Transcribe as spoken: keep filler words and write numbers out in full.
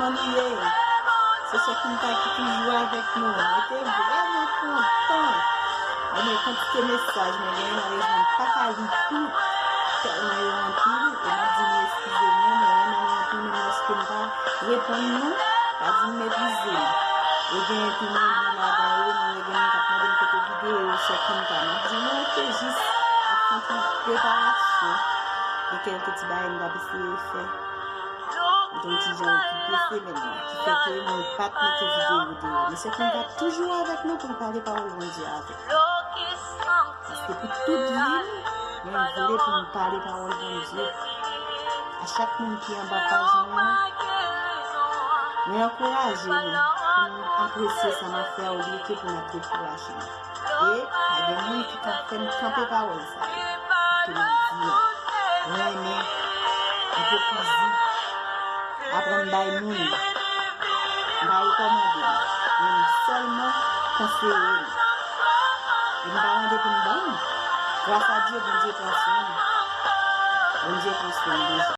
Li ye. Se Chèk Kinka ki toujou avèk nou. Mwen te vrèman kontan. Mwen gen kantite mesaj mwen genyen, malerezman m pa ka li tout. Tèlman yo anpil, e m ap di nou eskize mwen, mwen renmen nou anpil, menm lèske m pa reponn nou, pa di m meprize nou. E gen tou mwen li ladan yo, nou wè gen moun k ap mande m kote videyo Chèk Kinka. M ap di nou, mwen te jis ap fè yon ti preparasyon de kèlke ti bagay m t ap eseye fè. M te yon ti jan okipe semèn nan, ki fè ke mwen pa t mete videyo deyò. Men Chèk Kinka toujou avèk nou pou l pale pawòl Bondye avèk nou. Paske pou tout vi m, mwen vle pou m pale pawòl Bondye. A chak moun ki anba paj mwen an, mwen ankouraje nou pou nou apresye sa m ap fè a olye ke pou n ap dekouraje nou. E pa gen moun ki ka fè m kanpe pawòl sa yo ke m ap di an. Renmen, ipokrizi, aprann bay moun. M pa rekòmande nou, men m sèlman konseye nou. E m pa mande pou m ban nou. Gras a Dye, Bondye pran swen nou. Bondye pran swen nou deja.